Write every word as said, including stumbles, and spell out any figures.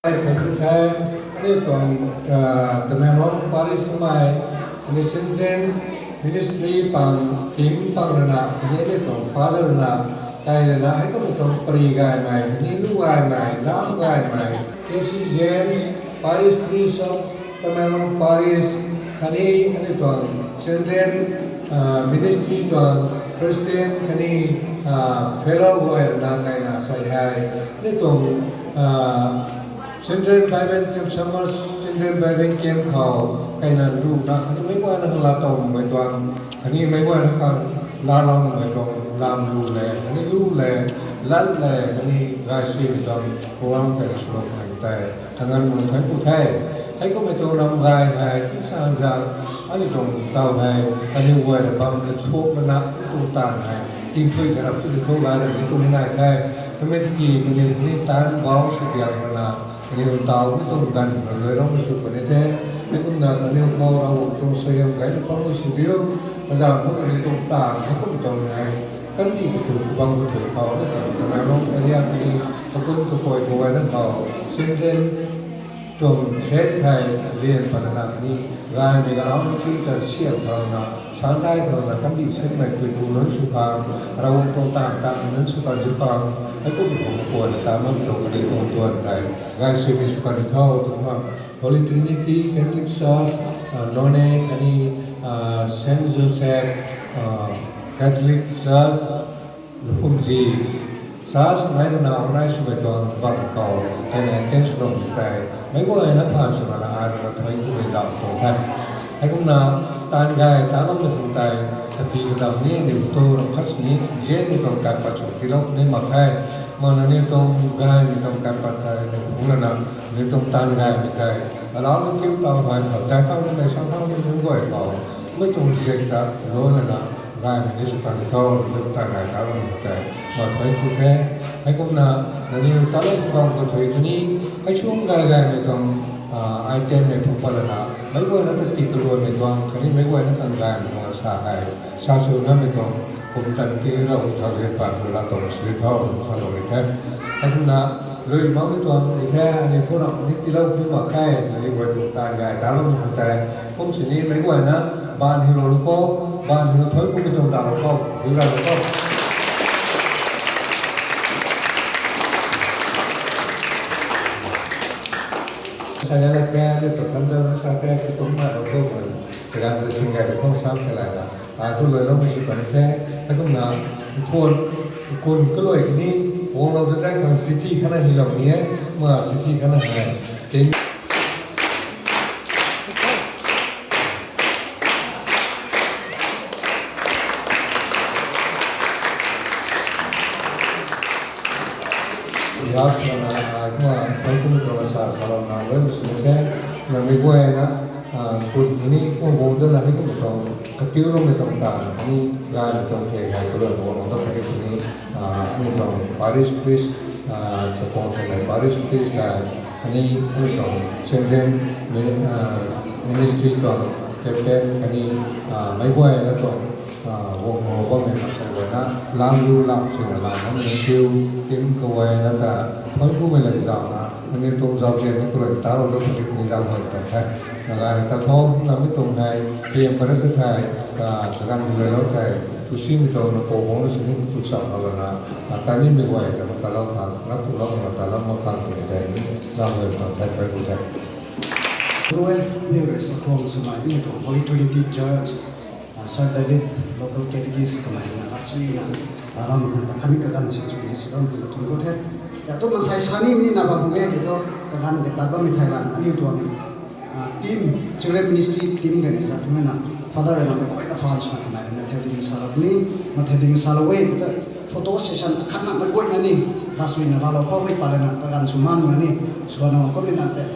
Thank you the. Aniu tuang, ah, Tamenglong Parish twmei, aniu Children Ministry pang, team pang rana, aniu tuang father rana, kai rana, hei kum tuang pari gaymei, aniu lu gaymei, lam gaymei, K C James, Parish Priest of Tamenglong Parish, khatni aniu tuang Children, ah, Ministry tuang President, khatni, ah, fellow guay rana kaina sei hei, aniu tuang, ah, Children Bible Camp, Summer Children Bible Camp khou kaina runa, khatni meic guayna khang laa tow nuhmei tuang, khatni meic guayna khang laa lou nuhmei tuang lam lu le, khatni lu le, lat le, khatni gay suimei tuang program kaina swlou khang tei, thanganv mung thank you the. Hei kummei tuang ram gay hei, insang zang, aniu tuang taw hei, kaniw guay na bam na chuak mana, tuang taanv hei, tingthui karap tu thu gay na mi tuang ni nai the. Kamei tiki, kaniw ni taanv bau sw biang mana, kaniw taw mi tuang ganv na luai rau mi sw puni the. Hei kumna kaniw khou Ravguangc tuang suaihiam gay na pang mi sw diu, kazanc thu kaniw tuang taanv, hei kum tuang hei, kandih kathu, kabam kathu khou, na tuang Tamenglong area kani, kakun kakoi khou gay na khou, Children tuang thread hei lian patna kani, gaymei galau future siam khang na, sangdai khang na, kandih setmei pui tu nunc sw khang, Ravguangc tuang taanv taanv nunc sw khang, sw khang, hei kum tuang kuan na ta mam tuang kani tuang tuan tei, gay suimei sw kan tho, tuang ma, Holy Trinity Catholic Church, ah, Noney, khatni, ah, Saint Joseph, ah, Catholic Church, Lukumji, church nai runa organize swmei tuang bam khou, kaniw attend swloumei tei, meic guayna phaan swna ai runa thank you mei dau tuang the. Hei kumna, taanv gay taloumei tuang tei, tapi kadam ni, aniu tu ram khat sini, zianmei tuang kat pat sw tiilou ni mak khe, mana aniu tuang gaymei tuang kat pat tei, aniu phungc lana, aniu tuang taanv gaymei tei, alau ni kiu tau hei khou, dai thau ni mei sang thau ni meic guay khou, mei tuang zek ta, lou lana, gaymei ni sw kan tho, aniu tuang taanv gay taloumei tei, ma thank you the. Hei kumna, nangniw talou kabam kathui khatni, hei chum gay gaymei tuang, ah, item mei phung pat lana, meic guayna ta ti kaluaimei tuang, khatni meic guayna khang gaymei tuang sa hei, sa sw namei tuang, kum tan ti rau thau rian pat tu la tuang sw tho, salou ni the. Hei kumna, lui makmei tuang ni the, aniu thu ram ni tiilou ni mak khe, nangniw guay tuang taanv gay taloumei khang tei, kum sini meic guayna, baanv hiulou lou kho, baanv hiulou thoi kummei tuang dalou kho, hiu dalou kho. Sa ya la khe, ni ta phan da sa khe, katumc ma rou kho, kaganv ta sing gay ta thau sam the lai na. Ai tu luai loumei sw kan the, hei kumna, thuan, kun kaluai kani, guanglou ta tei khang city khatna hilou ni e, ma city khatna hei, tin Yak na, ah, kumna, thank you tuang sa, salouna, luai sw ni the, na mei guayna, ah, kun ni, kum guang dana hei kum tuang, katiuloumei tuang taanv, khatni gaymei tuang the, gay kaluan guang da khatni, ah, aniu tuang parish priest, ah, chapang swmei parish priest ta, khatni aniu tuang Children, ah, Ministry tuang captain, khatni, ah, meic guayna tuang, ah, guang ho bammei maksai guayna, lam lu lam swna lam bammei nunc kiu, tim kaguayna ta, thuan kumei la zauna, aniu tuang zauzian ni kaluan talou da khatni lam guay tuang the. Nagayna ta tho, namei tuang hei, piam padat ta thei, ah, kaganv luailou thei, tu simei tuang na kou guang na sini tu sam khou lana, ah, tanimei guay ta ma talou khang, na tulou ma talou mak khang tei tei ni, lam guay tuang the, thank you the. Hello, aniu rui sakhwang swmei aniu tuang Holy Trinity Church, ah, Sir David, local catechist kamei na, asuina, ah, ram khang ta khatni kaganv si chu ni si ram khang ta thun kho the. Ya tu mansei sa ni mi na bam hei tei thu, kaganv tei tat bammei thei lan, aniu tuang, ah, team, Children Ministry team ganv ni za thun na, Father rui na mei guayna phaan swna kamei rui na thei ding salou ni, ma thei ding salou e, ta photo session akhatna mei guayna ni, la suina lalou khou hei pat lana kaganv sw man na ni, sw na kum ni na tei.